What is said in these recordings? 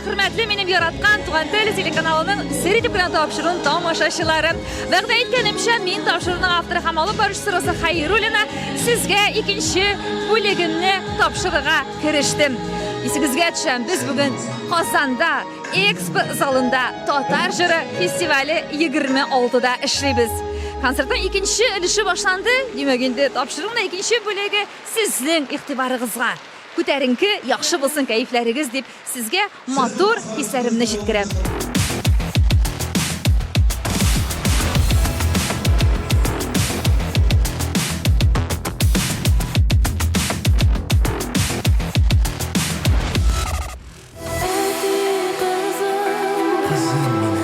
хөрмәтле минем яраткан Туган тел телеканалының сер итеп кенә тапшыруын тамашачылары. Вәгъдә иткәнемчә, мин тапшыруның авторы һәм алып баручысы Роза Хәйруллина сезгә икенче бүлегемне тапшырырга керештем. Исегезгә төшәм, без бүген Казанда Экспо залында Татар җыры фестивале 26-да эшлибез. Концертның икенче өлеше башланды, димәк инде тапшыруның икенче бүлеге сезнең игътибарыгызга. Күтәренке, яхшы булсын кәефләрегез дип, сезгә матур хисләремне җиткерәм. Кызым минем.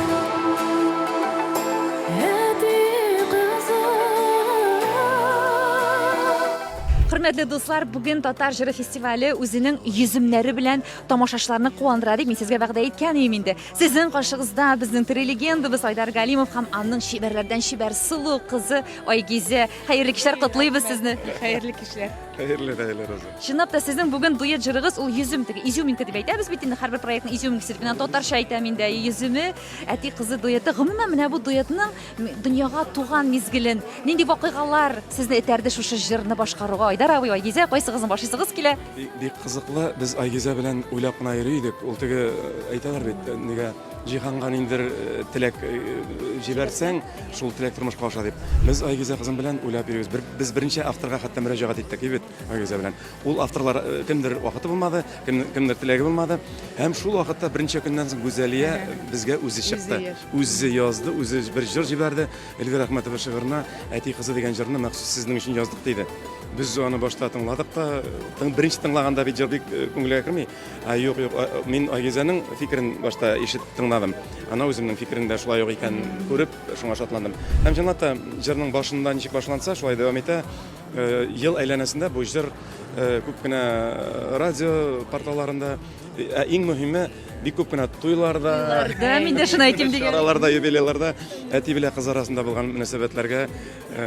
Хөрмәтле дуслар, бүген Татар җыры фестивале үзенең йөземнәре белән тамашачыларны куандыра дип мин сезгә вәгъдә иткән идем инде. Сезнең каршыгызда безнең тере легендабыз Айдар Галимов һәм аның чибәрләрдән чибәр сылу кызы Айгизә. Хәерле кичләр, котлыйбыз сезне. Хәерле кичләр. Хәерле, хәерле, Роза. Чынлап та сезнең бүген дуэт җырыгыз ул йөзем теге изюминка дип әйтәбез бит инде һәрбер проектның изюминкасы дип. Мин аны татарча әйтәм инде. Йөземе, әти кызы дуэты. Гомумән менә бу дуэтның дөньяга туган мизгелен, нинди вакыйгалар сезне этәрде шушы җырны башкаруга? Айдар абый, Айгизә, кайсыгызның башлыйсыгыз килә? Бик, бик кызыклы. Без Айгизә белән уйлап кына йөри идек. Ул теге әйтәләр бит, нигә җиһанга ниндидер теләк җибәрсәң, шул теләк тормышка аша дип. Без Айгизә кызым белән уйлап йөрибез. Бер, без берничә авторга хәтта мөрәҗәгать иттек, бит Айгизә белән. Ул авторлар кемдер вакыты булмады, кем, кемдер теләге булмады. Һәм шул вакытта берничә көннән соң Гүзәлия безгә үзе чыкты. Үзе язды, үзе бер җыр җибәрде. Эльвира Әхмәтова шигыренә Әти кызы дигән җырны махсус сезнең өчен яздык диде. Без аны башта тыңладык та, беренче тыңлаганда бит җыр бик күңелгә керми. Ә, юк, юк, мин Айгизәнең фикерен башта ишет тыңладым. Ана үземнең фикерен дә шулай ук икән күреп, шуңа шатландым. Һәм чынлап та җырның башында ничек башланса, шулай дәвам итә. Э, ел әйләнәсендә бу җыр э, күп кенә э, радио порталларында, ә иң мөһиме бик күп кенә туйларда, туйларда, мин дә шуны әйтим дигән. Чараларда, юбилейларда әти белән кыз арасында булган мөнәсәбәтләргә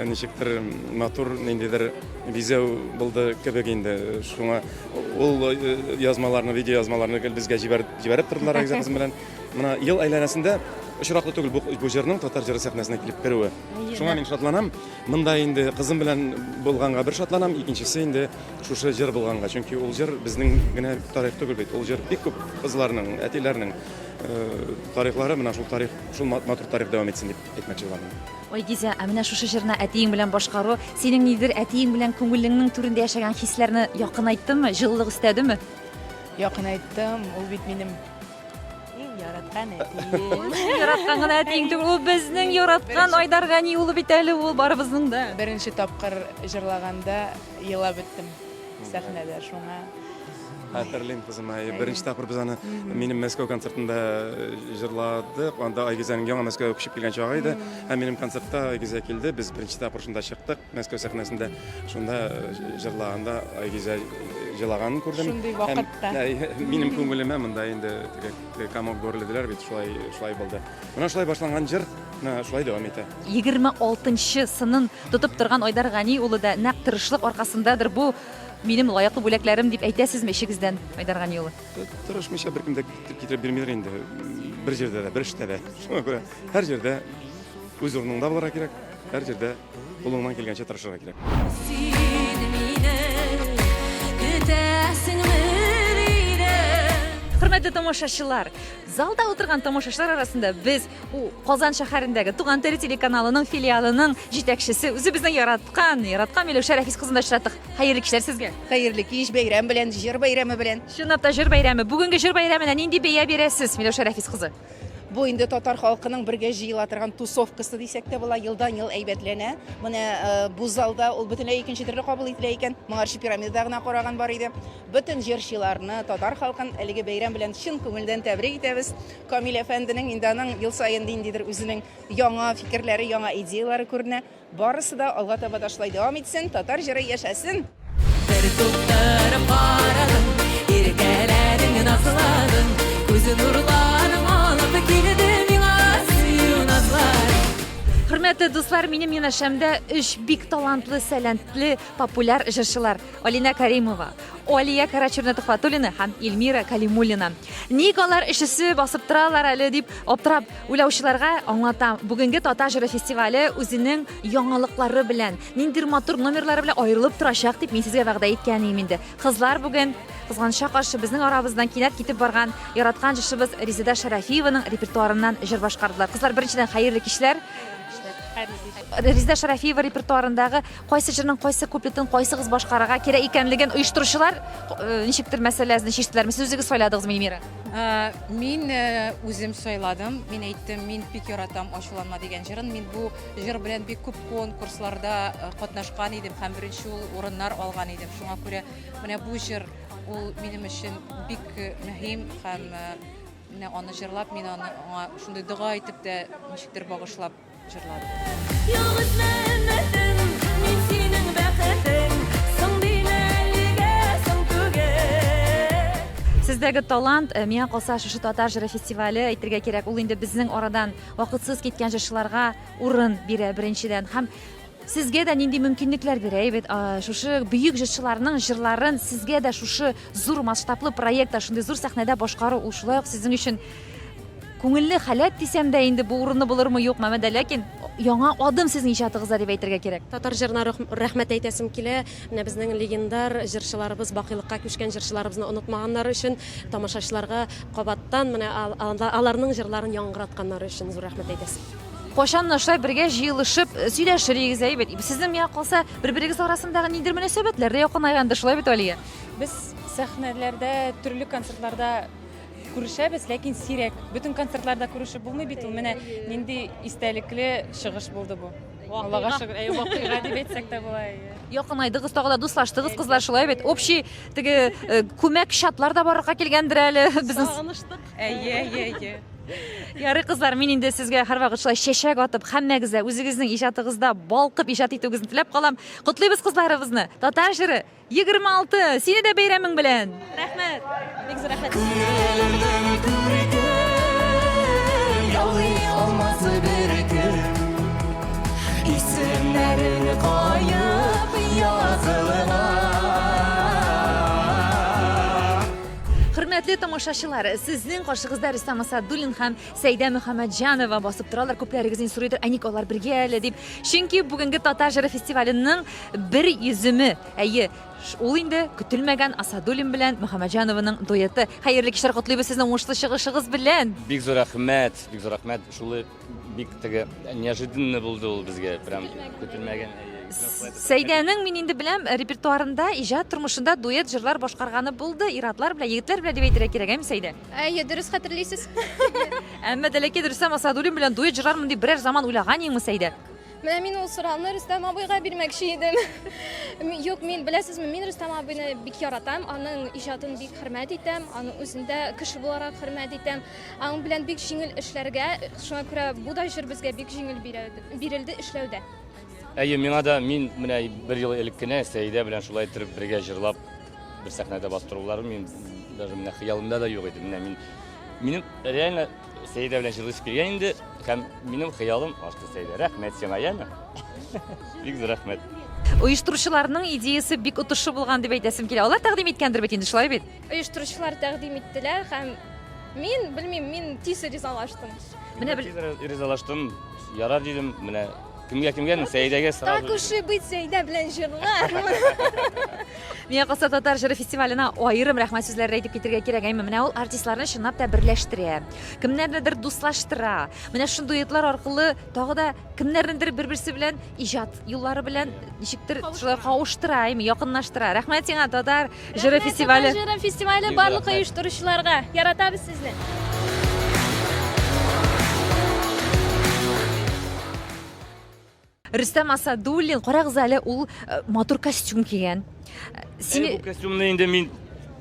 ничектер матур ниндидер бизәү булды кебек инде. Шуңа ул язмаларны, видео язмаларны гел безгә җибәреп тордылар Айгизә кызым белән. Менә ел әйләнәсендә очраклы түгел бу, бу җырның татар җыры сәхнәсенә килеп керүе. Шуңа мин шатланам. Монда инде кызым белән булганга бер шатланам, икенчесе инде шушы җыр булганга. Чөнки ул җыр безнең генә тарих түгел бит. Ул җыр бик күп кызларның, әтиләрнең тарихлары, менә шул тарих, шул матур тарих дәвам итсен дип әйтмәкче булам. Айгизә, ә менә шушы җырны әтиең белән башкару синең нидер әтиең белән күңелеңнең түрендә яшәгән хисләрне якынайттымы, җылылык өстәдеме? Якынайттым, ул бит минем иң яраткан әтием. Яраткан гына әтиең түгел, ул безнең яраткан Айдар Гани улы бит әле ул барыбызның да. Беренче тапкыр җырлаганда елап беттем сәхнәдә, шуңа. Хәтерлим, кызым, әйе. Беренче тапкыр без аны минем Мәскәү концертында э, җырладык. Анда Айгизәнең яңа Мәскәүгә күчеп килгән чагы иде. Һәм минем концертта Айгизә килде. Без беренче тапкыр шунда чыктык, Мәскәү сәхнәсендә. Шунда э, җырлаганда Айгизә җылаганын күрдем. Шундый вакытта. Һәм, минем күңелемә монда инде теге комок горле диләр бит, шулай шулай булды. Менә шулай башланган җыр, менә шулай дәвам итә. 26 сынын тотып торган Айдар Гани улы да нәкъ тырышлык аркасындадыр бу Минем лаеклы бүләкләрем дип әйтәсезме эчегездән, Айдар Гани улы? Тырышмыйча беркем дә китереп бирмидер инде. Бер җирдә дә, бер эштә дә. Шуңа күрә һәр җирдә үз урыныңда булырга кирәк, һәр җирдә кулыңнан килгәнчә тырышырга кирәк. Син мине көтәсеңме мине? Хөрмәтле тамашачылар, залда утырган тамашачылар арасында без Казан шәһәрендәге Туган тел телеканалының филиалының җитәкчесе, үзебезнең яраткан, яраткан Миләүшә Рәфис кызын да очраттык. Хәерле кичләр сезгә. Хәерле кич, бәйрәм белән, җыр бәйрәме белән. Чынлап та җыр бәйрәме. Бүгенге җыр бәйрәменә нинди бәя бирәсез, Миләүшә Рәфис кызы? Бу инде татар халкының бергә җыела торган тусовкасы дисәк тә була, елдан-ел әйбәтләнә. Менә э, бу залда ул бөтенләй икенче төрле кабул ителә икән. Моңарчы пирамидада гына караган бар иде. Бөтен җырчыларны, татар халкын әлеге бәйрәм белән чын күңелдән тәбрик итәбез. Камил әфәнденең инде аның ел саен ниндидер үзенең яңа фикерләре, яңа идеяләре күренә. Барысы да алга таба да шулай дәвам итсен, татар җыры яшәсен! Бер туктырып карадым, иркәләдең, назладың, күз нурларың алып килде миңа сөю назларың. Хөрмәтле дуслар, минем янәшәмдә өч бик талантлы, сәләтле, популяр җырчылар. Алинә Каримова, Алия Карачурна-Төхвәтуллина һәм Эльмира Калимуллина. Ник алар өчесе басып торалар әле дип аптырап уйлаучыларга аңлатам. Бүгенге Татар җыры фестивале үзенең яңалыклары белән, ниндидер матур номерлары белән аерылып торачак дип мин сезгә вәгъдә иткән идем инде. Кызлар бүген, кызганычка каршы, безнең арабыздан кинәт китеп барган яраткан җырчыбыз Резеда Шәрәфиеваның репертуарыннан җыр башкардылар. Кызлар, беренчедән, хәерле кичләр. Резеда Шәрәфиева репертуарындагы кайсы җырның кайсы куплетын кайсыгыз башкарырга кирәк икәнлеген оештыручылар э, ничектер мәсьәләсен чиштеләрме? Сез үзегез сайладыгызмы, Эльмира? Э, мин э, үзем сайладым. Мин әйттем, мин бик яратам Ачуланма дигән җырын. Мин бу җыр белән бик күп конкурсларда катнашкан идем һәм беренче урыннар алган идем. Шуңа күрә менә бу җыр ул минем өчен бик мөһим һәм менә аны җырлап, мин аны аңа шундый дога итеп тә ничектер багышлап җырладым. Юк өзмә өметең, мин синең бәхетең, соң димә әлегә, соң түгел. Сездәге талант, миңа калса, шушы Татар җыры фестивале, әйтергә кирәк, ул инде безнең арадан вакытсыз киткән җырчыларга урын бирә, беренчедән. Һәм сезгә дә нинди мөмкинлекләр бирә, әйбәт, шушы бөек җырчыларның җырларын сезгә дә шушы зур масштаблы проектта, шундый зур сәхнәдә башкару, ул шулай ук сезнең өчен күңелле халәт дисәм дә инде бу урынлы булырмы, юкмы, әмма дә ләкин яңа адым сезнең иҗатыгызда дип әйтергә кирәк. Татар җырына рәхмәт әйтәсем килә. Менә безнең легендар җырчыларыбыз, бакыйлыкка күчкән җырчыларыбызны онытмаганнары өчен, тамашачыларга кабаттан менә аларның җырларын яңгыратканнары өчен зур рәхмәт әйтәсем. Кайчан шулай бергә җыелышып сөйләшер идегез, әйбәт. Сезнең миңа калса, бер-берегез арасындагы ниндидер мөнәсәбәтләр дә якынайгандыр, шулай бит, Алия? Без сәхнәләрдә, төрле концертларда күрешәбез, ләкин сирәк. Бөтен концертларда күрешеп булмый бит ул. Менә нинди истәлекле чыгыш булды бу. Аллага шөкер, әйе, вакыйга дип әйтсәк тә була. Якынайдыгыз, тагы да дуслаштыгыз, кызлар, шулай бит. Общий теге э, күмәк чатлар да барлыкка килгәндер әле безнең. Сагыныштык. Әйе, әйе, әйе. Ярый, кызлар, мин инде сезгә һәрвакыт шулай чәчәк атып, һәммәгез дә үзегезнең иҗатыгызда балкып иҗат итүегезне теләп калам. Котлыйбыз кызларыбызны. Татар җыры 26! Сине дә бәйрәмең белән! Рәхмәт! Бик зур рәхмәт! Күңелемнең күрке, Яулый алмас беркем. Исемнәрең каеп язылган. Хөрмәтле тамашачылар, сезнең каршыгызда Рөстәм Асадуллин һәм Сәйдә Мөхәммәтҗанова басып торалар. Күпләрегез инде сорыйдыр, ә ник алар бергә әле дип. Чөнки бүгенге Татар җыры фестиваленең бер йөземе, әйе, ул инде көтелмәгән Асадуллин белән Мөхәммәтҗанованың дуэты. Хәерле кичләр котлыйбыз сезне уңышлы чыгышыгыз белән. Бик зур рәхмәт, бик зур рәхмәт. Шулай бик теге неожиданно булды ул безгә, прям көтелмәгән. Сәйдәнең мин инде беләм репертуарында, иҗат тормышында дуэт җырлар башкарганы булды, ир-атлар белән, егетләр белән дип әйтергә кирәк, әйме, Сәйдә? Әйе, дөрес хәтерлисез. Әмма дә ләкин Рөстәм Асадуллин белән дуэт җырлармын дип берәр заман уйлаган идеңме, Сәйдә? Менә мин ул сорауны Рөстәм абыйга бирмәкче идем. Юк, мин беләсезме, мин Рөстәм абыйны бик яратам, аның иҗатын бик хөрмәт итәм, аны үзен дә кеше буларак хөрмәт итәм. Аның белән бик җиңел эшләргә, шуңа күрә бу да җыр безгә бик җиңел бирелде эшләүдә. Әйе, миңа да, мин менә бер ел элек кенә Сәйдә белән шулай иттереп бергә җырлап бер сәхнәдә бастырулары мин даже менә хыялымда да юк иде. Менә мин минем реально Сәйдә белән җырлыйсы килгән инде, һәм минем хыялым ашты, Сәйдә. Рәхмәт сиңа, яме? Бик зур рәхмәт. Оештыручыларның идеясе бик отышлы булган дип әйтәсем килә. Алар тәкъдим иткәндер бит инде, шулай бит? Оештыручылар тәкъдим иттеләр һәм мин, белмим, мин тиз ризалаштым. Менә бел... Тиз ризалаштым, ярар дидем, менә кемгә кемгә, ну Сәйдәгә сразу. Так уж и быть, Сәйдә белән җырлар. Миңа калса, татар җыры фестиваленә аерым рәхмәт сүзләре әйтеп китергә кирәк. Әйме, менә ул артистларны чынлап та берләштерә. Кемнәрнедер дуслаштыра. Менә шундый дуэтлар аркылы тагы да кемнәрнедер бер-берсе белән иҗат юллары белән ничектер шулай кавыштыра, әйме, якынлаштыра. Рәхмәт сиңа, татар җыры фестивале. Татар җыры фестивале барлык оештыручыларга. Яратабыз сезне. Рөстәм Асадуллин, карагыз әле, ул э, матур костюм кигән. Э, сине бу костюмны инде мин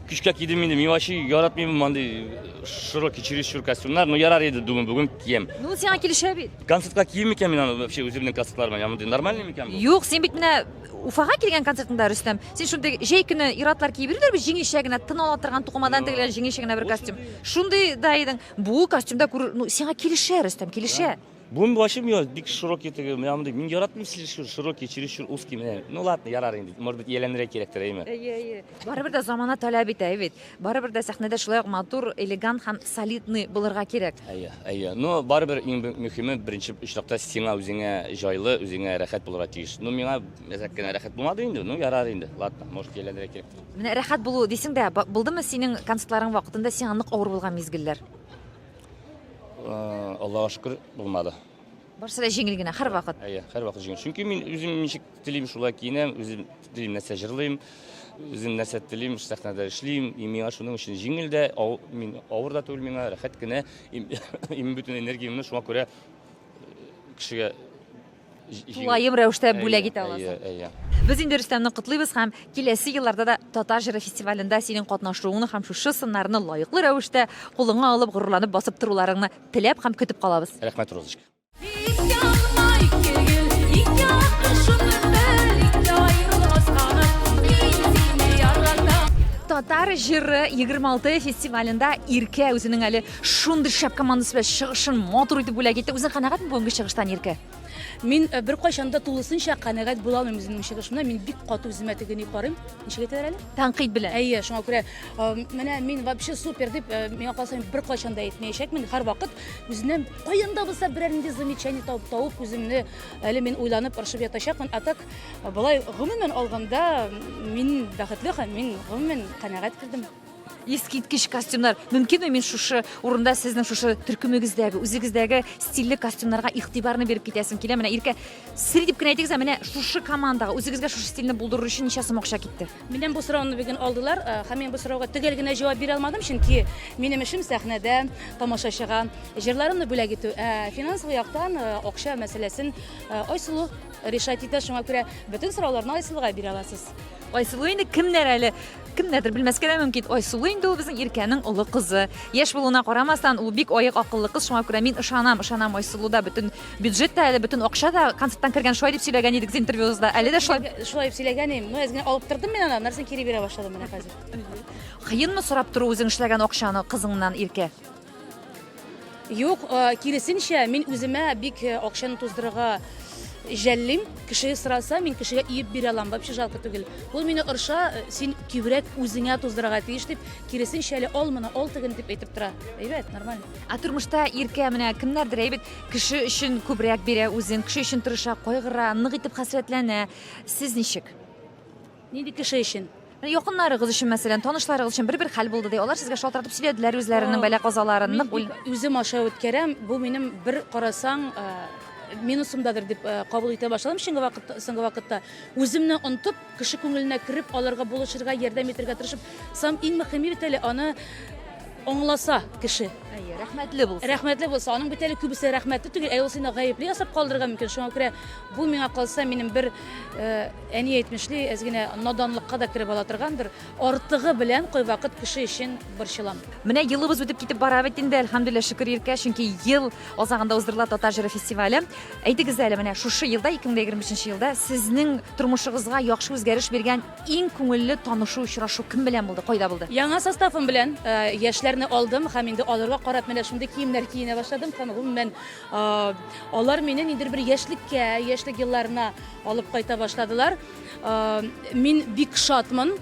көчкә кидем инде. Мин вообще яратмыйм мондый широкий чересчур костюмнар. Ну ярар иде, думаю, бүген киям. Ну, сиңа килешә бит. Концертка кием микән мин аны вообще үземнең концертларыма? Я мондый нормальный микән бу? Юк, син бит менә Уфага килгән концертыңда, Рөстәм, син шундый җәй көне ир-атлар киеп йөриләр бит, җиңелчә генә, тын ала торган тукымадан тегелгән җиңелчә генә бер костюм. Шундый да идең. Бу костюмда күрер, ну, сиңа килешә, Рөстәм, килешә. Бу вообще миңа бик широкий теге, менә мондый. Мин яратмыйм чересчур широкий, чересчур узкий менә. Ну ладно, ярар инде. Может быть, ияләнергә кирәктер, әйеме? Әйе, әйе. Барыбер дә замана таләп итә бит. Барыбер дә сәхнәдә шулай ук матур, элегант һәм солидный булырга кирәк. Әйе, әйе. Но барыбер иң мөһиме беренче очракта сиңа үзеңә җайлы, үзеңә рәхәт булырга тиеш. Ну миңа әзрәк кенә рәхәт булмады инде. Ну ярар инде. Ладно, может, ияләнергә кирәктер. Менә рәхәт булу дисең дә, булдымы синең концертларың вакытында сиңа нык авыр булган мизгелләр? Аллага шөкер, булмады. Барысы да җиңел генә, һәрвакыт. Әйе, һәрвакыт җиңел. Чөнки мин үзем ничек телим, шулай киенәм, үзем телим нәрсә җырлыйм, үзем нәрсә телим, сәхнәдә эшлим. И миңа шуның өчен җиңел дә, мин авыр да түгел миңа, рәхәт кенә. И мин бөтен энергиямне шуңа күрә кешегә Тулаем рәвештә бүләк итә аласың. Әйе, әйе. Без инде Рөстәмне котлыйбыз һәм киләсе елларда да Татар җыры фестивалендә синең катнашуыңны һәм шушы сыннарны лаеклы рәвештә кулыңа алып горурланып басып торуларыңны теләп һәм көтеп калабыз. Рәхмәт, Розочка. Татар җыры 26 фестивалендә Иркә үзенең әле шундый шәп командасы белән чыгышын матур итеп бүләк итте. Үзең канәгатьме бүгенге чыгыштан, Иркә? Мин э, беркайчан да тулысынча канәгать була алмыйм үземнең чыгышымнан. Мин бик каты үземә теге ни карыйм. Ничек әйтәләр әле? Тәнкыйть белән. Әйе, шуңа күрә э, менә мин вообще супер дип э, миңа калса мин беркайчан да әйтмәячәкмен. Һәрвакыт үземнән каян да булса берәр нинди замечание табып, табып үземне әле мин уйланып ыршып ятачакмын. А так болай гомумән алганда мин бәхетле һәм мин гомумән канәгать кердем. Искиткеч костюмнар. Мөмкинме мин шушы урында сезнең шушы төркемегездәге, үзегездәге стильле костюмнарга игътибарны биреп китәсем килә. Менә Иркә, сер дип кенә әйтегез, ә менә шушы командага, үзегезгә шушы стильне булдырыр өчен ничә сум акча китте? Миннән бу сорауны бүген алдылар, э, һәм мин бу сорауга төгәл генә җавап бирә алмадым, чөнки минем эшем сәхнәдә тамашачыга җырларымны бүләк итү. Ә финансовый яктан э, акча мәсьәләсен э, Айсылу решать итә, шуңа күрә бөтен сорауларны Айсылуга бирә аласыз. Айсылу инде кемнәр әле? Кемнәрдер белмәскә дә мөмкин. Айсылу инде ул безнең Иркәнең олы кызы. Яшь булуына карамастан, ул бик аек акыллы кыз, шуңа күрә мин ышанам, ышанам Айсылуда бөтен бюджет та әле, бөтен акча да концерттан кергән, шулай дип сөйләгән идегез интервьюгызда. Әле дә шулай. Шулай дип сөйләгән идем. Ну, әз генә алып тордым мин аны, аннан кире бирә башладым менә хәзер. Кыенмы сорап тору үзең эшләгән акчаны кызыңнан, Иркә? Юк, э, киресенчә, мин үземә бик э, акчаны туздырырга жәллим. Кеше сораса, мин кешегә иеп бирә алам, вообще жалко түгел. Ул мине орша, э, син күбрәк үзеңә туздырырга тиеш дип, киресенчә әле ал моны, ал тегене дип әйтеп тора. Әйбәт, нормально. Ә тормышта Иркә менә кемнәрдер әйбәт кеше өчен күбрәк бирә үзен, кеше өчен тырыша, кайгыра, нык итеп хәсрәтләнә. Сез ничек? Нинди кеше өчен? Менә якыннарыгыз өчен, мәсәлән, танышларыгыз өчен бер-бер хәл булды ди. Алар сезгә шалтыратып сөйләделәр үзләренең бәла-казаларын. Нык уйл. Үзем аша үткәрәм. Бу минем бер карасаң, минусымдадыр дип кабул итә башладым соңгы вакытта, соңгы вакытта. Үземне онытып, кеше күңеленә кереп, аларга булышырга, ярдәм итәргә тырышып, сам иң мөһиме бит әле аны аңласа кеше. Әйе, рәхмәтле булса. Рәхмәтле булса. Аның бит әле күбесе рәхмәтле түгел, ә ул сине гаепле ясап калдырырга мөмкин. Шуңа күрә бу миңа калса, минем бер Әни әйтмешли, әз генә наданлыкка да кереп ала торгандыр. Артыгы белән кайвакыт кеше өчен борчылам. Менә елыбыз үтеп китеп бара бит инде, әлхәмдүлилләһ, шөкер Иркә, чөнки ел азагында уздырыла Татар җыры фестивале. Әйтегез әле, менә шушы елда, 2025 елда сезнең тормышыгызга яхшы үзгәреш биргән иң күңелле танышу, очрашу кем белән булды, кайда булды? Яңа составым белән яшьләрне алдым һәм инде аларга карап менә шундый киемнәр киенә башладым һәм гомумән алар мине ниндидер бер яшьлеккә, яшьлек елларына алып кайта башладылар. Мин бик шатмын.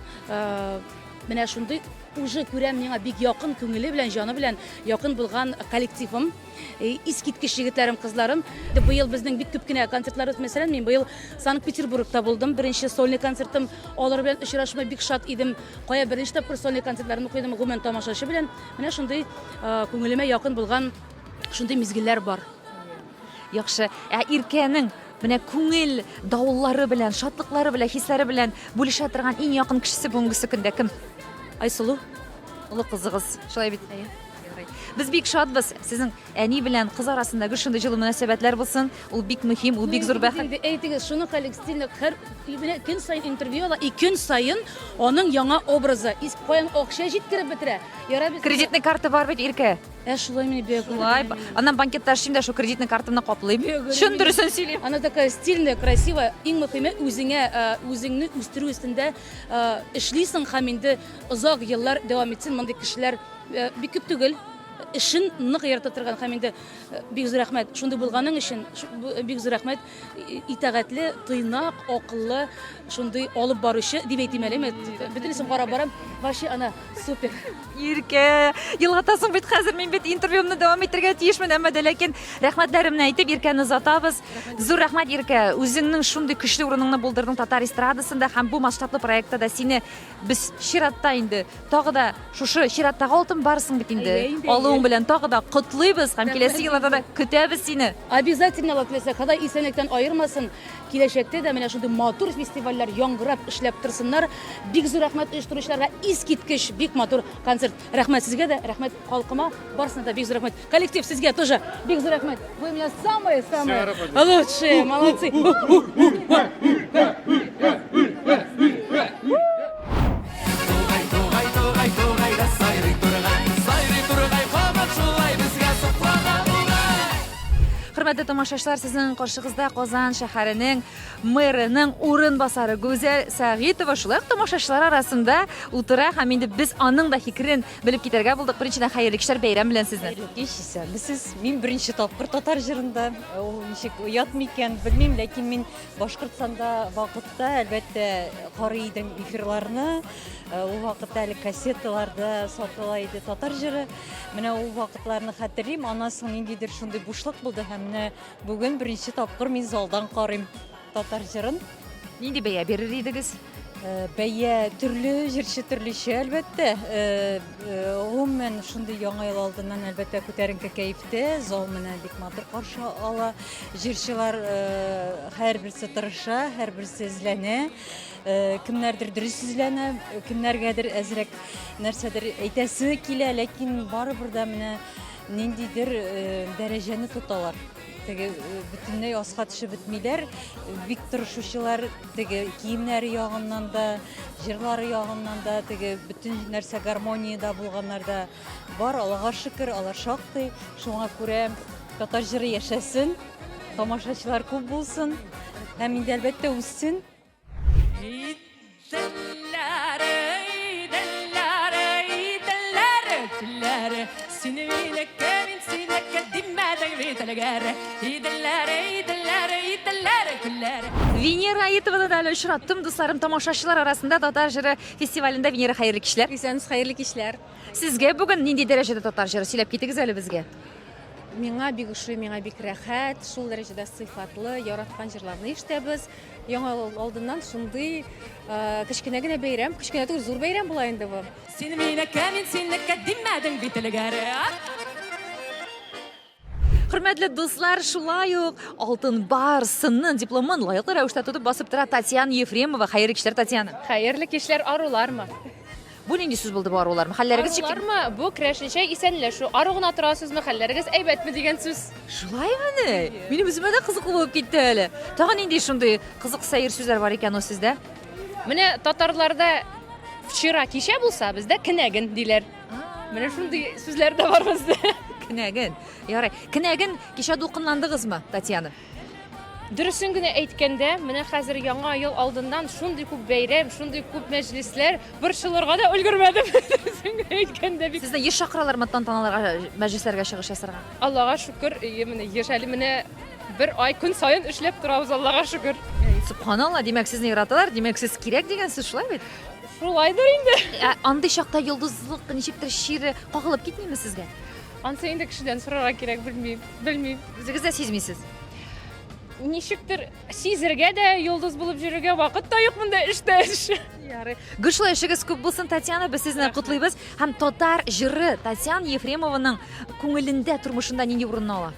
Менә шундый уже күрәм, миңа бик якын, күңеле белән, җаны белән якын булган коллективым. Искиткеч егетләрем, кызларым. Быел безнең бик күп кенә концертларыбыз, мәсәлән, мин быел Санкт-Петербургта булдым. Беренче сольный концертым, алар белән очрашуыма бик шат идем. Кая беренче тапкыр сольный концертларымны куйдым, гомумән тамашачы белән. Менә шундый күңелемә якын булган шундый мизгелләр бар. Яхшы. Ә Иркәнең менә күңел давыллары белән, шатлыклары белән, хисләре белән бүлешә торган иң якын кешесе бүгенгесе көндә кем? Айсылу. Олы кызыгыз. Шулай бит? Әйе. Без бик шатбыз. Сезнең әни белән кыз арасында гел шундый җылы мөнәсәбәтләр булсын. Ул бик мөһим, ул бик зур бәхет. Инде әйтегез, шуны хәлек стильно һәр менә көн саен интервью ала, и көн саен аның яңа образы. Каян акча җиткереп бетерә? Ярар бит. Кредитный карта бар бит, Иркә. Ә шулай мени бия Шулай. Аннан банкетта эшлим дә шул кредитный картамны каплыйм. Чын дөресен сөйлим. Она такая стильная, красивая. Иң мөһиме үзеңә, э, үзеңне үстерү өстендә э, эшлисең һәм инде озак еллар дәвам итсен. Мондый кешеләр э, бик күп түгел. эшен нык ярата торган һәм инде бик зур рәхмәт шундый булганың өчен, бик зур рәхмәт итагатьле, тыйнак, акыллы, шундый алып баручы дип әйтим әле. Бөтенесен карап барам. Вообще она супер. Иркә, елатасың бит хәзер, мин бит интервьюмны дәвам итәргә тиешмен, әмма дә ләкин рәхмәтләремне әйтеп Иркәне озатабыз. Зур рәхмәт, Иркә, үзеңнең шундый көчле урыныңны булдырдың татар эстрадасында һәм бу масштаблы проектта да сине без чиратта инде тагы да шушы чираттагы алтын барсың бит инде. Алуың белән тагы да котлыйбыз һәм киләсе елларда да көтәбез сине. Обязательно, Алла теләсә, Ходай исәнлектән аермасын. Киләчәктә дә менә шундый матур фестивальләр яңгырап эшләп торсыннар. Бик зур рәхмәт оештыручыларга, искиткеч бик матур концерт. Рәхмәт сезгә дә, рәхмәт халкыма, барысына да бик зур рәхмәт. Коллектив, сезгә тоже бик зур рәхмәт. Вы у меня самые-самые лучшие, молодцы. Хөрмәтле тамашачылар, сезнең каршыгызда Казан шәһәренең мэрының урынбасары Гүзәл Сәгыйтова шулай ук тамашачылар арасында утыра һәм инде без аның да фикерен белеп китәргә булдык. Беренчедән, хәерле кичләр, бәйрәм белән сезне. Хәерле кич, исәнмесез. Мин беренче тапкыр татар җырында. Ул ничек оят микән, белмим, ләкин мин Башкортстанда вакытта, әлбәттә, карый идем эфирларны. Ул вакытта әле кассеталарда сатыла иде татар җыры. Менә ул вакытларны хәтерлим. Аннан соң ниндидер шундый бушлык булды һәм менә бүген беренче тапкыр мин залдан карыйм татар җырын. Нинди бәя бирер идегез? Бәя төрле, җырчы төрлечә, әлбәттә. Гомумән, шундый яңа ел алдыннан, әлбәттә, күтәренке кәефтә, зал менә бик матур каршы ала. Җырчылар һәрберсе тырыша, һәрберсе эзләнә. Кемнәрдер дөрес эзләнә, кемнәргәдер әзрәк нәрсәдер әйтәсе килә, ләкин барыбер дә менә ниндидер дәрәҗәне тоталар. Теге бөтенләй аска төшеп бетмиләр. Бик тырышучылар теге киемнәре ягыннан да, җырлары ягыннан да, теге бөтен нәрсә гармониядә булганнар да бар. Аллага шөкер, алар шактый. Шуңа күрә татар җыры яшәсен, тамашачылар күп булсын һәм инде әлбәттә үссен. Венера Аитованы да әле очраттым, дусларым, тамашачылар арасында татар җыры фестивалендә. Венера, хәерле кичләр. Исәнмесез, хәерле кичләр. Сезгә бүген нинди дәрәҗәдә татар җыры? Сөйләп китегез әле безгә. Миңа бик ошый, миңа бик рәхәт, шул дәрәҗәдә сыйфатлы, яраткан җырларны ишетәбез. Яңа ел алдыннан шундый кечкенә генә бәйрәм, кечкенә түгел, зур бәйрәм була инде бу. Син минеке, мин синеке димәдең бит элгәре. Хөрмәтле дуслар, шулай ук Алтын Барс сынның дипломын лаеклы рәвештә тотып басып тора Татьяна Ефремова. Хәерле кичләр, Татьяна. Хәерле кичләр, арулармы? Бу нинди сүз булды бу арулармы? Хәлләрегез ничек? Арулармы? Бу керәшенчә исәнләшү. Ару гына торасызмы, хәлләрегез әйбәтме дигән сүз. Шулаймыни? Минем үземә дә кызыклы булып китте әле. Тагын нинди шундый кызык сәер сүзләр бар икән ул сездә? Менә татарларда вчера кичә булса, бездә кенәген диләр. Менә шундый сүзләр дә бар бездә. Кенәген. Ярый. Кенәген кичә дулкынландыгызмы, Татьяна? Дөресен генә әйткәндә, менә хәзер яңа ел алдыннан шундый күп бәйрәм, шундый күп мәҗлесләр, борчылырга да өлгермәдем. Дөресен генә әйткәндә бик. Сезне еш чакыралармы тантаналарга, мәҗлесләргә чыгыш ясарга? Аллага шөкер, әйе, менә еш әле менә бер ай көн саен эшләп торабыз, Аллага шөкер. Сөбханалла, димәк, сезне яраталар, димәк, сез кирәк дигән сүз, шулай бит? Шулайдыр инде. Ә андый чакта йолдызлык ничектер чире кагылып китмиме сезгә? Ансы инде кешедән сорарга кирәк, белмим, белмим. Үзегез дә сизмисез? Ничектер сизергә дә, йолдыз булып йөрергә вакыт та юк монда, эш тә эш. Ярый. Гел шулай эшегез күп булсын, Татьяна, без сезне котлыйбыз. Һәм татар җыры Татьяна Ефремованың күңелендә, тормышында нинди урын ала?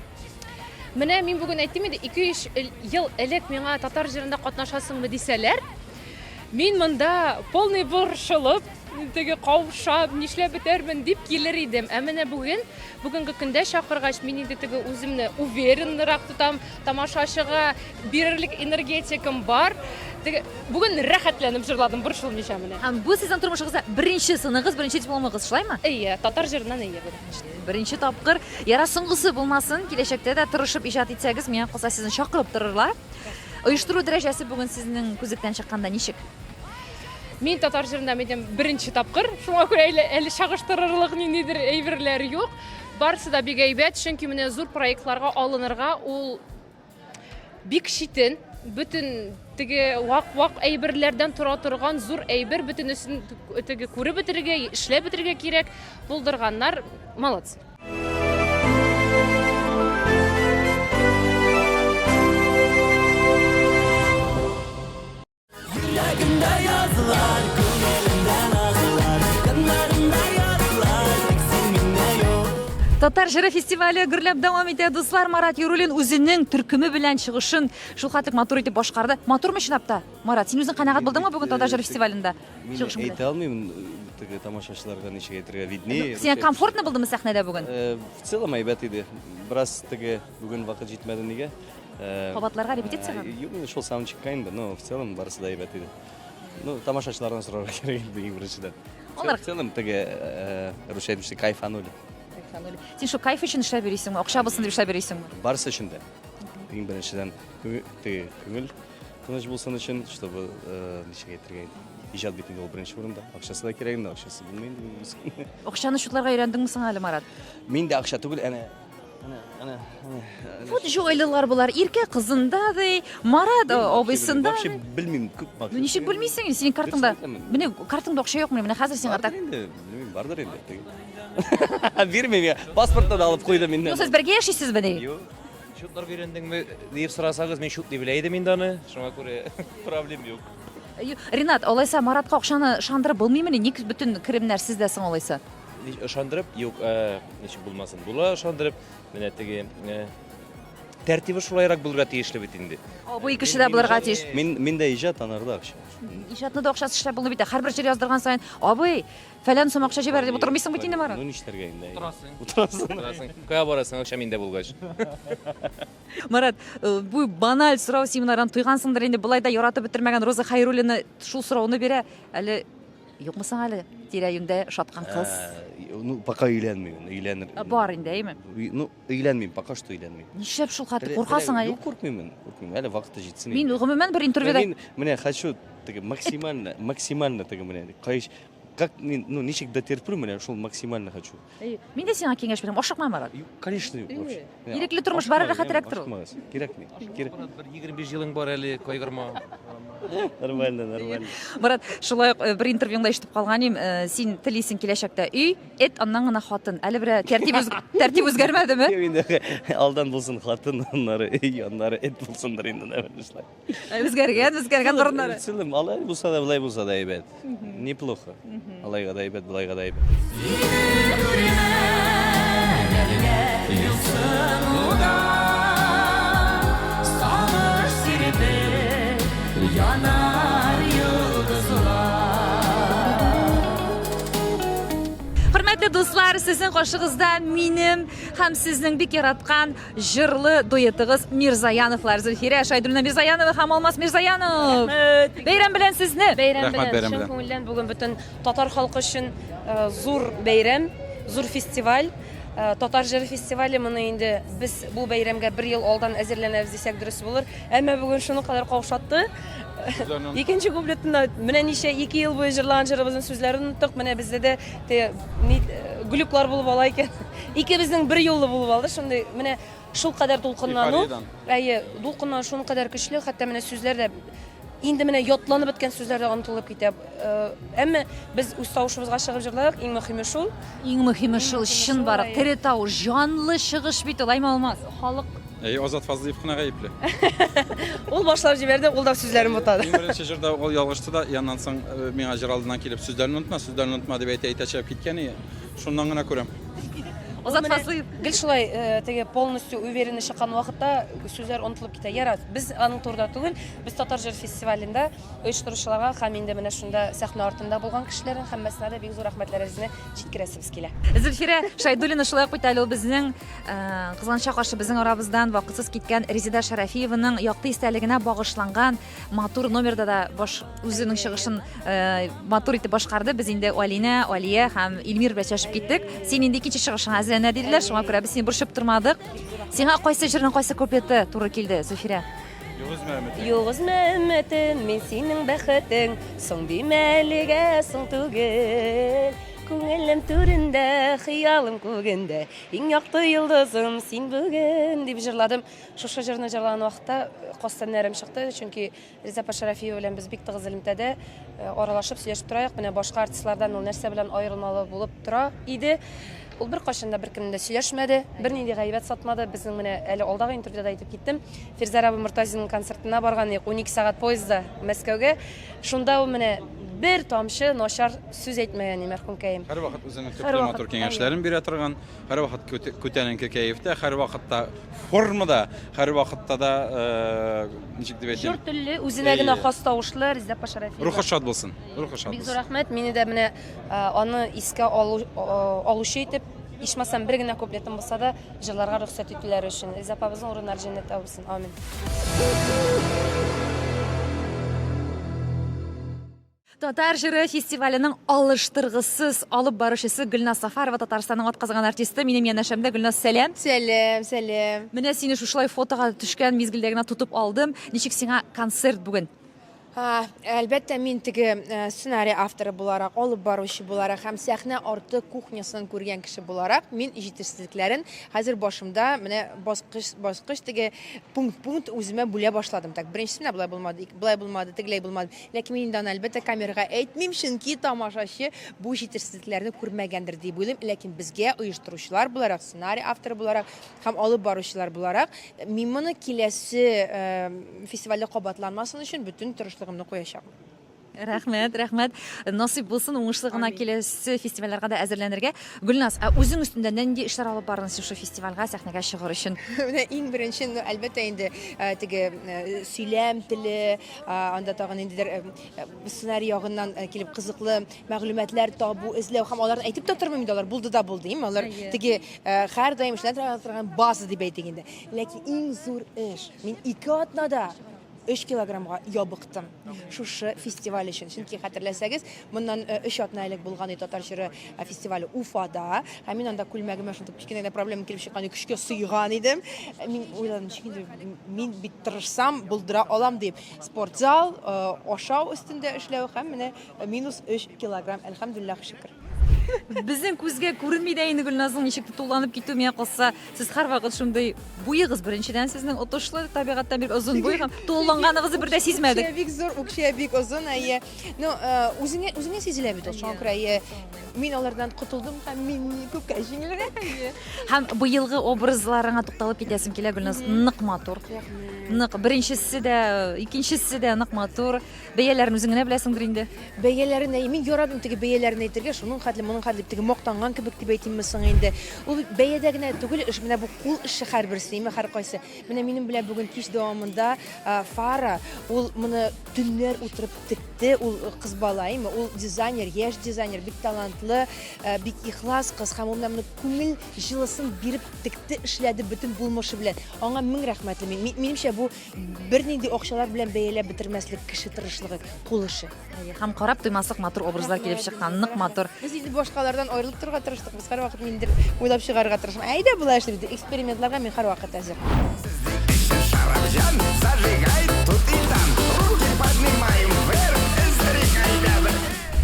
Менә мин бүген әйттем инде, 2-3 ел элек миңа татар җырында катнашасыңмы дисәләр, Мин монда полный борчылып, теге каушап, нишләп бетәрмен дип килер идем. Ә менә бүген, бүгенге көндә чакыргач, мин инде теге үземне увереннырак тотам, тамашачыга бирерлек энергетикам бар. Теге бүген рәхәтләнеп җырладым, борчылмыйча менә. Һәм бу сезнең тормышыгызда беренче сыныгыз, беренче дипломыгыз, шулаймы? Әйе, татар җырыннан әйе беренче. Беренче тапкыр. Яра соңгысы булмасын, киләчәктә дә тырышып иҗат итсәгез, миңа калса сезне чакырып торырлар. Оештыру дәрәҗәсе бүген сезнең күзлектән чыкканда ничек? Мин татар җырында әйтәм беренче тапкыр, шуңа күрә әле, әле чагыштырырлык ниндидер әйберләр юк. Барысы да бик әйбәт, чөнки менә зур проектларга алынырга ул бик читен. Бөтен теге вак-вак әйберләрдән тора торган зур әйбер, бөтенесен теге күреп бетерергә, эшләп бетерергә кирәк. Булдырганнар, молодцы. Йөрәгемдә язлар, күңелемдә назлар, Каннарымда язлар, тик син миндә юк. Татар җыры фестивале гөрләп дәвам итә. Дуслар, Марат Юруллин үзенең төркеме белән чыгышын шул хәтлек матур итеп башкарды. Матурмы чынлап та? Марат, син үзең канәгать булдыңмы бүген Татар җыры фестивалендә? Мин Чыгышың белән? әйтә алмыйм, теге тамашачыларга ничек әйтергә, виднее. Сиңа комфортно булдымы сәхнәдә бүген? Э, В целом әйбәт иде. Бераз теге бүген вакыт җитмәде нигә? Э, Кабатларга, репетициягә? Э, юк, инде шул саундчекка инде, но в целом барысы да әйбәт иде. Ну, тамашачылардан сорарга кирәк инде иң беренчедән. Алар- В целом теге э, русча әйтмешли кайфанули. Кайфанули. Син шул кайф өчен эшләп йөрисеңме? Акча булсын дип эшләп йөрисеңме? Барысы өчен дә. Иң беренчедән теге күңел тыныч булсын өчен, чтобы ничек әйтергә инде. Иҗат бит инде ул беренче урында. Акчасы да кирәк инде, акчасы булмый инде. Акчаны чутларга өйрәндеңме соң әле, Марат? Мин дә акча түгел, әнә Вот җайлылар болар. Иркә кызында ди, Марат абыйсында. Вообще белмим, күп Ну ничек белмисең? Синең картаңда. Менә картаңда акча юкмы? Менә хәзер сиңа так. Инде, белмим, бардыр инде. Бирмим я. Паспортны да алып куйдым инде. Ну сез бергә яшисезмени? Юк. Счетлар өйрәндеңме дип сорасагыз, мин счетлый белә идем инде аны. Шуңа күрә проблем юк. Ринат, алайса Маратка акчаны ышандырып булмыймыни? Ник бөтен керемнәр сездә соң алайса? Ышандырып, юк, э, ничек булмасын. Була ышандырып, менә теге э, тәртибе шулайрак булырга тиешле бит инде. Абый кеше дә булырга тиеш. Мин мин дә иҗат, анарда акча. Иҗатны да акчасы эшләп булмый бит. Һәрбер җыр яздырган саен, абый, фәлән сум акча җибәр дип утырмыйсың бит инде, Марат. Ну нишләргә инде? Утырасың. Утырасың. Утырасың. Кая барасың, акча миндә булгач. Марат, э, бу баналь сорау син монардан туйгансыңдыр инде. Болай да яратып бетермәгән Роза Хайруллина шул сорауны бирә. Әле Юкмы соң әле тирә-юньдә ошаткан кыз? Э, ну, пока өйләнмим, өйләнер. Э, бар инде, әйеме? Ну, өйләнмим, пока что өйләнмим. Нишләп шул хәтле куркасың әле? Юк, куркмыйм мин, куркмыйм. Әле вакыты җитсен. Мин гомумән бер интервьюда Мин менә хочу теге максимально, максимально теге менә кайш как ну ничек дотерплю менә шул максимально хочу. Мин дә сиңа киңәш бирәм, ашыкма, Марат. Конечно, вообще. Ирекле тормыш бары рәхәтрәк тор. Ашыкмагыз, кирәкми. Кирәк. Бер 25 елың бар әле, кайгырма. Нормально, нормально. Марат, шулай ук э, бер интервьюңда ишетеп калган идем, э, син телисең киләчәктә өй, эт, аннан гына хатын. Әле берә тәртип үз тәртип үзгәрмәдеме? Юк инде, алдан булсын хатын, аннары өй, аннары эт булсындыр инде, наверное, шулай. Үзгәргән, үзгәргән урыннары. Целым, алай булса да, былай булса да әйбәт. Неплохо. Алайга да әйбәт, былайга да әйбәт. Янар йолдызлар. Хөрмәтле дуслар, сезнең каршыгызда минем һәм сезнең бик яраткан Җырлы дуэтыгыз Мирзаяновлар, Зөлфирә Шайдуллина Мирзаянова һәм Алмаз Мирзаянов. Рәхмәт. Бәйрәм белән сезне! Бәйрәм белән, чын күңелдән бүген бөтен татар халкы өчен э, зур бәйрәм, зур фестиваль. Э, татар җыры фестивале моны инде без бу бәйрәмгә бер ел алдан әзерләнәбез дисәк дөрес булыр. Әмма бүген шуның кадәр каушатты. Икенче куплетында менә ничә ике ел буе җырлаган җырыбызның сүзләрен оныттык. Менә бездә дә те, ни, э, глюклар булып ала икән. Икебезнең бер юлы булып алды шундый, менә шул кадәр дулкынлану. Әйе, дулкынлану шуның кадәр көчле, хәтта менә сүзләр дә инде менә ятланып беткән сүзләр дә онытылып китә. Э, әмма без үз тавышыбызга чыгып җырладык, иң мөһиме шул. Иң мөһиме шул, чынбарлык, тере тавыш, җанлы чыгыш бит ул, әйме Алмаз? Халык Әйе, Азат Фазлыев кына гаепле. Ул башлап җибәрде, ул да сүзләрен бутады. Иң беренче җырда ул ялгышты да, яннан соң э, миңа җыр алдыннан килеп, сүзләрен онытма, сүзләрен онытма дип әйтә-әйтә чыгып киткән иде. Шуннан гына күрәм. Азат Фазлыев. Гел шулай э, теге полностью уверенно чыккан вакытта сүзләр онытылып китә. Ярар, без аның турында түгел, без Татар җыр фестивалендә оештыручыларга һәм инде менә шунда сәхнә артында булган кешеләрнең һәммәсенә дә бик зур рәхмәтләребезне җиткерәсебез килә. Зөлфирә Шәйдуллина шулай ук бит әле ул безнең э, кызганычка каршы безнең арабыздан вакытсыз киткән Резеда Шәрәфиеваның якты истәлегенә багышланган матур номерда да баш үзенең чыгышын э, матур итеп башкарды. Без инде Алинә, Алия һәм Илмир белән сөйләшеп киттек. Син инде икенче чыгышыңа әзерләнә диделәр, шуңа күрә без сине борчып тормадык. Сиңа кайсы җырның кайсы куплеты туры килде, Зөлфирә? Юк өзмә өметең. Юк өзмә өметем, мин синең бәхетең. Соң димә әлегә, соң түгел. Күңелем түрендә, хыялым күгендә, Иң якты йолдызым син бүген, дип җырладым. Шушы җырны җырлаган вакытта каз тәннәрем чыкты, чөнки Реза апа Шәрәфиева белән без бик тыгыз элемтәдә, аралашып, сөйләшеп тораек. Менә башка артистлардан ул нәрсә белән аерылмалы булып тора иде. Ул беркайчан да беркемне дә сөйләшмәде, бернинди гайбәт сатмады. Безнең менә әле алдагы интервьюда да әйтеп киттем. Фирзәр абый Мортазинның концертына барган идек, 12 сәгать поездда Мәскәүгә. Шунда ул менә бер тамчы начар сүз әйтмәгән, мәрхүмкәем. Һәрвакыт үзенең төпле матур киңәшләрен бирә торган, һәрвакыт күтәренке кәефтә, һәрвакытта формада, һәрвакытта да, ничек дип әйтим? Җор телле, үзенә генә хас тавышлы Резеда апа Шәрәфиева. Рухы шат булсын. Рухы шат булсын. Бик зур рәхмәт. Мине дә менә аны искә алу, алучы итеп, ичмасам бер генә куплетым булса да, җырларга рөхсәт итүләре өчен. Резеда апабызның урыннары җәннәттә булсын. Амин. Татар җыры фестиваленең алыштыргысыз алып баручысы Гөлназ Сафарова, Татарстанның атказанган артисты, минем янәшәмдә. Гөлназ, сәлам. Сәлам, сәлам. Менә сине шушылай фотога төшкән мизгелдә генә тотып алдым. Ничек сиңа концерт бүген? Әлбәттә, мин теге э, сценарий авторы буларак, алып баручы буларак һәм сәхнә арты кухнясын күргән кеше буларак, мин җитешсезлекләрен хәзер башымда менә баскыч баскыч теге пункт-пункт үземә бүлә башладым. Так, беренчесе менә болай булмады, болай булмады, тегеләй булмады. Ләкин мин инде аны, әлбәттә, камерага әйтмим, чөнки тамашачы бу җитешсезлекләрне күрмәгәндер дип уйлыйм. Ләкин безгә оештыручылар буларак, сценарий авторы буларак һәм алып баручылар буларак, мин моны киләсе фестивальдә кабатланмасын өчен бөтен тырышлыгымны куячакмын. Рәхмәт, рәхмәт. Насыйп булсын, уңышлы гына киләсе фестивальләргә дә әзерләнергә. Гөлназ, ә үзең өстендә нинди эшләр алып бардың шушы фестивальгә, сәхнәгә чыгыр өчен? Менә иң беренче, ну, әлбәттә инде, теге сөйләм теле, Анда тагын ниндидер сценарий ягыннан килеп кызыклы мәгълүматлар табу, эзләү һәм аларны әйтеп тә тормыйм инде, алар булды да булды, дим. Алар теге һәрдаим эшләнә торган база дип әйтик инде. Ләкин иң зур эш, мин ике атнада 3 килограммга ябыктым шушы фестиваль өчен. Чөнки хәтерләсәгез, моннан 3 атна элек булган иде татар җыры фестивале Уфада. Һәм мин анда күлмәгемә шундый кечкенә генә проблема килеп чыккан, көчкә сыйган идем. Мин уйладым, ничек инде мин бит тырышсам, булдыра алам дип. Спортзал, ашау өстендә эшләү һәм менә минус 3 килограмм, әлхәмдүлилләһ шөкер. Безнең күзгә күренми дә инде Гөлназның ничек тулланып китүе, миңа калса, сез һәрвакыт шундый буегыз беренчедән сезнең отышлы, табигатьтән бик озын буй һәм тулыланганыгызны бер дә сизмәдек. Үкчә бик зур, үкчә бик озын, әйе. Ну, үзеңә үзеңә сизелә бит ул, шуңа күрә, әйе. Мин алардан котылдым һәм мин күпкә җиңелрәк. Һәм быелгы образларыңа тукталып китәсем килә, Гөлназ, нык матур. Нык. Беренчесе дә, икенчесе дә нык матур. Бәяләрен үзең генә беләсеңдер инде. Бәяләрен, әйе, мин яратмыйм теге бәяләрен әйтергә, шуның хәтле, моның хәтле дип теге мактанган кебек дип әйтимме соң инде. Ул бит бәядә генә түгел эш, менә бу кул эше һәрберсе, әйме, һәркайсы. Менә минем белән бүген кич дәвамында Фара, ул моны төннәр утырып текте, ул кыз бала, әйме, ул дизайнер, яшь дизайнер, бик талантлы, бик ихлас кыз һәм ул менә моны күңел җылысын биреп текте, эшләде бөтен булмышы белән. Аңа мең рәхмәтле мин. Минемчә, бу бернинди акчалар белән бәяләп бетермәслек кеше тырышлыгы, кул эше. Һәм карап туймаслык матур образлар килеп чыккан, нык матур. Без инде башкалардан аерылып торырга тырыштык. Без һәрвакыт ниндидер уйлап чыгарырга тырышам. Әйдә, болай эшлибез дип, экспериментларга мин һәрвакыт әзер.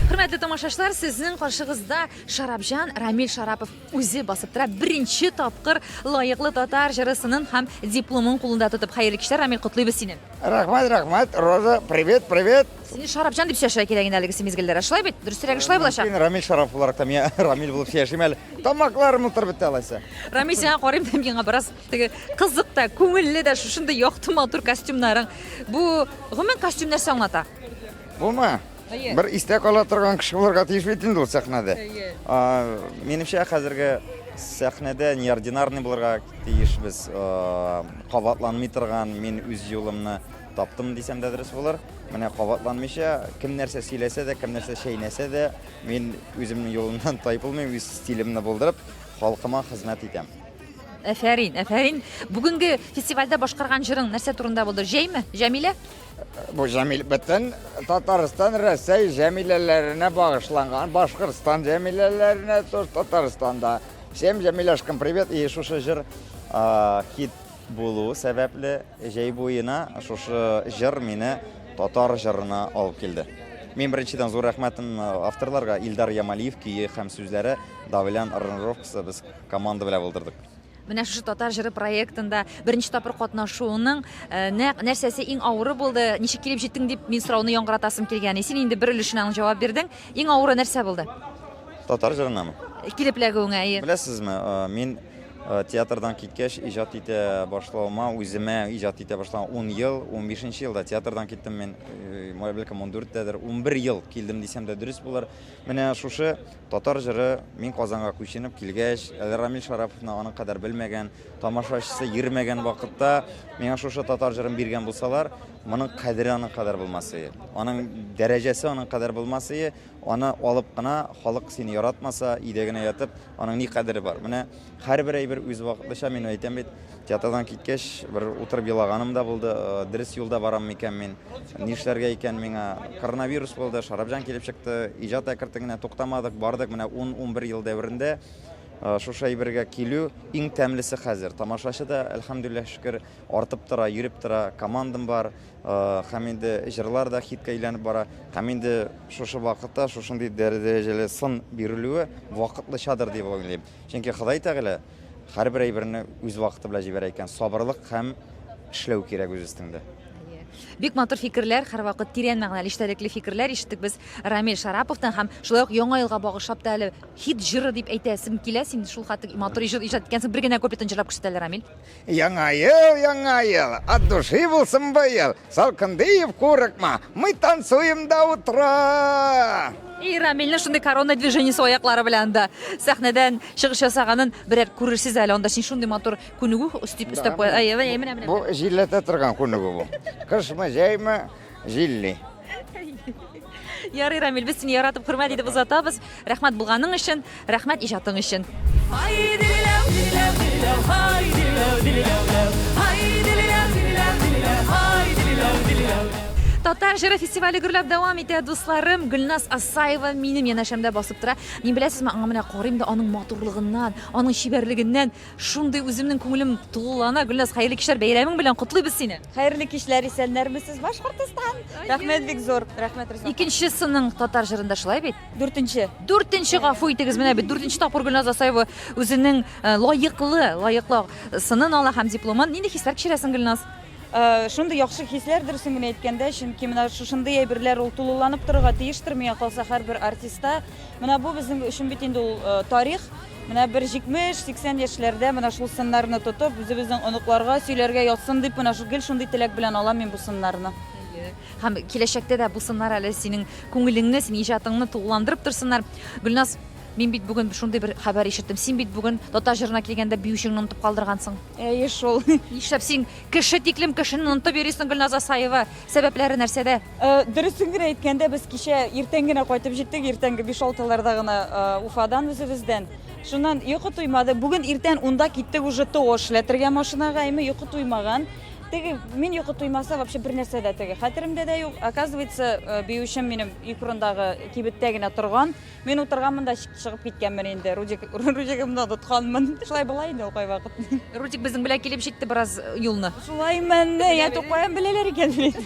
Хөрмәтле тамашачылар, сезнең каршыгызда Шарапҗан Рамил Шарапов үзе басып тора. Беренче тапкыр лаеклы татар җырысының һәм дипломын кулында тотып. Хәерле кичләр, Рамил, котлыйбыз сине. Рәхмәт, рәхмәт, Роза, привет, привет. Сине Шарапҗан дип сөйләшергә кирәк инде әлегесе мизгелләрдә. Шулай бит? Дөресрәге шулай булачак. Мин Рамил Шарапов буларак та, мин Рамил булып сөйләшим әле. Тамакларым утырып бетте алайса. Рамил, сиңа карыйм да, миңа бераз теге кызык та, күңелле дә шушындый якты матур костюмнарың. Бу гомумән костюм нәрсә аңлата? Бумы? Әйе. Бер истә кала торган кеше булырга тиеш бит инде ул сәхнәдә. Әйе. Минемчә, хәзерге сәхнәдә неординарный булырга тиешбез. Кабатланмый торган мин үз юлымны таптым дисәм дә дөрес булыр. Менә кабатланмыйча, кем нәрсә сөйләсә дә, кем нәрсә чәйнәсә дә, мин үземнең юлымнан тайпылмыйм, үз стилемне булдырып, халкыма хезмәт итәм. Әфәрин, әфәрин. Бүгенге фестивальдә башкарган җырың нәрсә турында булды? Җәйме? Җәмилә? Бу Җәмил бөтен Татарстан, Рәсәй Җәмиләләренә багышланган, Башкортстан Җәмиләләренә, тоже Татарстанда. Всем Җәмиләшкам привет. И шушы җыр хит булу сәбәпле җәй буена шушы җыр мине татар җырына алып килде. Мин беренчедән зур рәхмәтем авторларга, Илдар Ямалиев көе һәм сүзләре, Давылян аранжировкасы, без команда белән булдырдык. Менә шушы Татар җыры проектында беренче тапкыр катнашуының нәкъ нәрсәсе иң авыры булды, ничек килеп җиттең дип мин сорауны яңгыратасым килгән. Син инде бер өлешенә аның җавап бирдең. Иң авыры нәрсә булды? Татар җырынамы? Килеп эләгүеңә, әйе. Беләсезме, мин театрдан киткәч иҗат итә башлавыма, үземә иҗат итә башлавыма 10 ел, 15 нче елда театрдан киттем мин, бәлкем 14тәдер, 11 ел килдем дисәм дә дөрес булыр. Менә шушы татар җыры мин Казанга күченеп килгәч, әле Рамил Шараповны аның кадәр белмәгән, тамашачысы йөрмәгән вакытта миңа шушы татар җырын биргән булсалар, моның кадере аның кадәр булмас иде. Аның дәрәҗәсе аның кадәр булмас иде. Аны алып кына халык сине яратмаса, өйдә генә ятып, аның ни кадере бар? Менә һәрбер әйбер үз вакытлыча, мин әйтәм бит, театрдан киткәч, бер утырып елаганым да булды, э, дөрес юлда барам микән мин, нишләргә икән миңа? Коронавирус булды, Шарапҗан килеп чыкты, иҗат әкертен генә туктамадык, бардык, менә 10-11 ел дәверендә э, шушы әйбергә килү иң тәмлесе хәзер. Тамашачы да, әлхәмдүлилләһ шөкер, артып тора, йөреп тора, командам бар, Һәм инде җырлар да хитка әйләнеп бара. Һәм инде шушы вакытта шушындый дәрәҗәле сын бирелүе вакытлычадыр дип уйлыйм. Чөнки Ходай Тәгалә һәрбер әйберне үз вакыты белән җибәрә икән. Сабырлык һәм эшләү кирәк үз өстеңдә. Бик матур фикерләр, һәрвакыт тирән мәгънәле, эчтәлекле фикерләр ишеттек без Рамил Шараповтан һәм шулай ук Яңа елга багышлап та әле хит җыры дип әйтәсем килә. Син шул хәтле матур иҗат иткәнсең. Бер генә куплетын җырлап күрсәт әле, Рамил. Яңа ел, яңа ел, от души булсын быел. Салкын диеп курыкма, мы танцуем до утра. И Рамилнең шундый корона движениесе аяклары белән дә сәхнәдән чыгыш ясаганын берәр күрерсез әле. Анда син шундый матур күнегү өстәп өстәп куя. Әй, әй, менә менә. Бу җилләтә торган күнегү бу. Кышмы, җәйме, җилли. Ярый, Рамил, без сине яратып, хөрмәт итеп озатабыз. Рәхмәт булганың өчен, рәхмәт иҗатың өчен. Татар җыры фестивале гөрләп дәвам итә, дусларым. Гөлназ Асаева минем янәшәмдә басып тора. Мин беләсезме, аңа менә карыйм да аның матурлыгыннан, аның чибәрлегеннән шундый үземнең күңелем тулылана. Гөлназ, хәерле кичләр, бәйрәмең белән котлыйбыз сине. Хәерле кичләр, исәннәрмесез, Башкортостан! Рәхмәт бик зур. Рәхмәт, Руза. Икенче сының татар җырында шулай бит? Дүртенче. Дүртенче, гафу итегез, менә бит дүртенче тапкыр Гөлназ Асаева үзенең э, лаеклы, лаеклы сынын ала һәм дипломын. Нинди хисләр кичерәсең, Гөлназ? Э, шундый яхшы хисләр дөресен генә әйткәндә, чөнки менә шушындый әйберләр ул тулыланып торырга тиештер, миңа калса, һәрбер артиста. Менә бу безнең өчен бит инде ул э, тарих. Менә бер 70, 80 яшьләрдә менә шул сыннарны тотып, үзебезнең оныкларга сөйләргә язсын дип, менә шул гел шундый теләк белән алам мин бу сыннарны. Әйе. Һәм киләчәктә дә бу сыннар әле синең күңелеңне, синең иҗатыңны тулыландырып торсыннар. Гөлназ, мин бит бүген шундый бер хәбәр ишеттем. Син бит бүген татар җырына килгәндә биючеңне онытып калдыргансың. Әйе шул. Нишләп син кеше тиклем кешене онытып йөрисең, Гөлназ Асаева? Сәбәпләре нәрсәдә? Дөресен генә әйткәндә, без кичә иртән генә кайтып җиттек, иртәнге 5-6ларда гына Уфадан үзебездән. Шуннан йокы туймады. Бүген иртән унда киттек уже ТО эшләтергә машинага, әйме йокы туймаган. Теге мин йокы туймаса вообще бер нәрсә дә теге хәтеремдә дә юк. Оказывается, биючем минем өй турындагы кибеттә генә торган. Мин утырганмын да чыгып киткәнмен инде. Рудик, Рудигымны онытканмын. Шулай була инде ул кайвакыт. Рудик безнең белән килеп җитте бераз юлны. Шулаймын, я тукаем беләләр икән бит.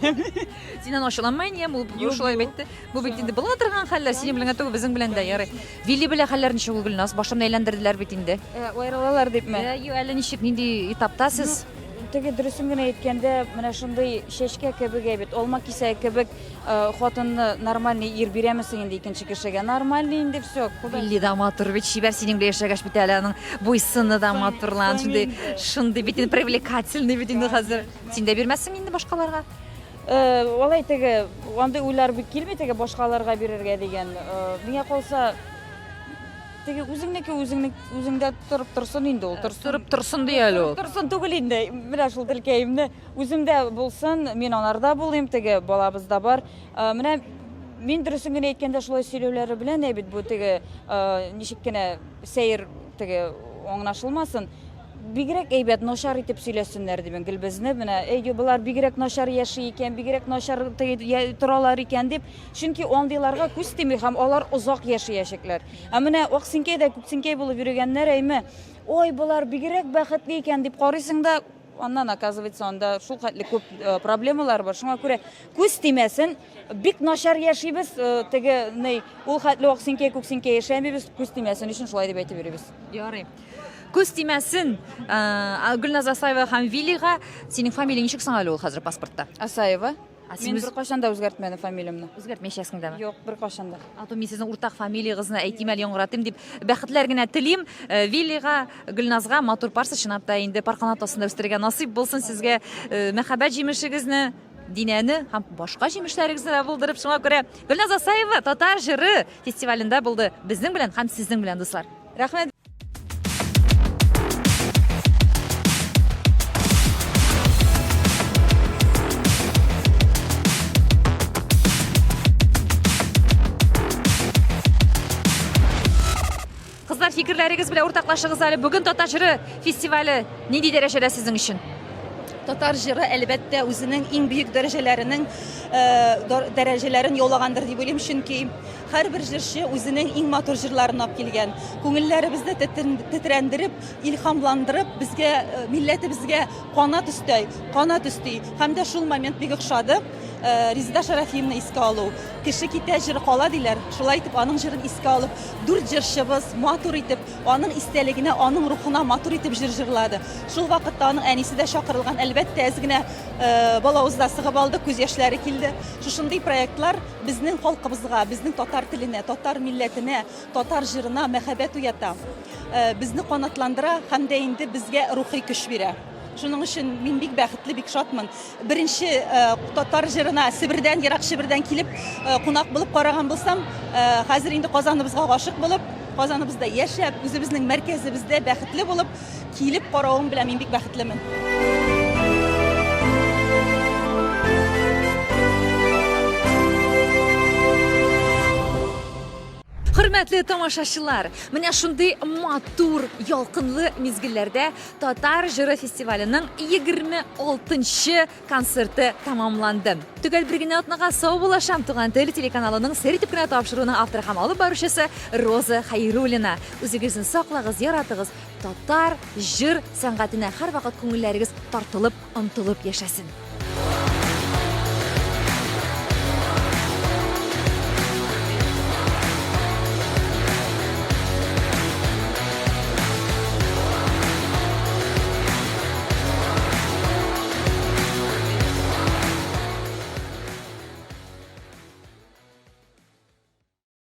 Синнән ачуланма инде, ул бу шулай әйтте. Бу бит инде була торган хәлләр, синең белән генә түгел, безнең белән дә ярый. Вилли белән хәлләр ничек ул, Гөлназ? Башымны әйләндерделәр бит инде. Э, аерылалар дипме? Э, әле ничек, нинди этапта сез? Теге дөресен генә әйткәндә, менә шундый чәчкә кебек әйбит, алма кисәге кебек Э, хатынны нормальный ир бирәме соң инде икенче кешегә? Нормальный инде все. Вилли да матур бит, чибәр синең белән яшәгәч бит әле аның буй-сыны да матурлан, шундый, шундый бит инде привлекательный бит инде хәзер. Син дә бирмәссең инде башкаларга? Э, алай теге, андый уйлар бик килми теге башкаларга бирергә дигән. Э, миңа калса, теге үзеңнеке үзеңнең үзеңдә торып торсын инде ул, торсын. Торып торсын ди әле ул. Торсын түгел инде, менә шул телкәемне. Үземдә булсын, мин анарда булыйм, теге балабыз да бар. Э, менә мин дөресен генә әйткәндә шулай сөйләүләре белән ә бит бу теге э, ничек кенә сәер теге аңлашылмасын. Бигрәк әйбәт, начар итеп сөйләсеннәр дибен гел безне. Менә әй, болар бигрәк начар яши икән, бигрәк начар теге торалар икән дип. Чөнки андыйларга күз тими һәм алар озак яшәячәкләр. Ә менә Аксинкәй дә Күксинкәй булып йөрегәннәр әйме, ой, болар бигрәк бәхетле икән дип карыйсың да, Аннан, оказывается, анда шул хәтле күп э, проблемалар бар. Шуңа күрә күз тимәсен, бик начар яшибез, э, теге ни, ул хәтле аксинкәй, күксинкәй яшәмибез, күз тимәсен өчен шулай дип әйтеп йөрибез. Ярый. Күз тимәсен, э, Гөлназ Асаева һәм Вилига. Синең фамилияң ничек соң әле ул хәзер паспортта? Асаева. Ә син Мин үз- беркайчан да үзгәртмәдем фамилиямне. Үзгәртмәячәксең дәме? Юк, беркайчан да. А то мин сезнең уртак фамилиягызны әйтим әле, яңгыратыйм дип бәхетләр генә телим. Э, Виллига, Гөлназга матур парсы чынлап та инде пар канат астында үстерергә насыйп булсын сезгә. Э, Мәхәббәт җимешегезне, Динәне һәм башка җимешләрегезне дә булдырып, шуңа күрә Гөлназ Асаева татар җыры фестивалендә булды безнең белән һәм сезнең белән, дуслар. Рәхмәт. Кызлар, фикерләрегез белән уртаклашыгыз әле. Бүген татар җыры фестивале нинди дәрәҗәдә сезнең өчен? Татар җыры, әлбәттә, үзенең иң бөек дәрәҗәләренең э, дәрәҗәләрен яулагандыр дип уйлыйм, чөнки Һәрбер җырчы үзенең иң матур җырларын алып килгән. Күңелләребезне тетрәндереп, илһамландырып, безгә, э, милләтебезгә канат өсти, канат өсти. Һәм дә шул момент бик охшады. Э, Резеда Шарафиевны искә алу. Кеше китә, җыр кала диләр. Шулай итеп, аның җырын искә алып, дүрт җырчыбыз матур итеп, аның истәлегенә, аның рухына матур итеп җыр җырлады. Шул вакытта аның әнисе дә чакырылган. Әлбәттә, әз генә э, балавыз да сыгып алды, күз яшьләре килде. Шушындый проектлар Безнең халкыбызга, безнең татар теленә, татар милләтенә, татар җырына мәхәббәт уята, э, безне канатландыра һәм дә инде безгә рухи көч бирә. Шуның өчен мин бик бәхетле, бик шатмын. Беренче э, татар җырына Себердән, ерак Себердән килеп э, кунак булып караган булсам, хәзер инде Казаныбызга гашык булып, Казаныбызда яшәп, үзебезнең мәркәзебездә бәхетле булып, Килеп каравым белән мин бик бәхетлемен. Хөрмәтле тамашачылар, менә шундый матур, ялкынлы мизгелләрдә Татар җыры фестиваленең 26-нчы концерты тәмамланды. Төгәл бер генә атнага саубуллашам Туган тел телеканалының сер итеп кенә тапшыруының авторы һәм алып баручысы Роза Хәйруллина. Үзегезне саклагыз, яратыгыз, Татар җыр сәнгатенә һәрвакыт күңелләрегез тартылып, омтылып яшәсен!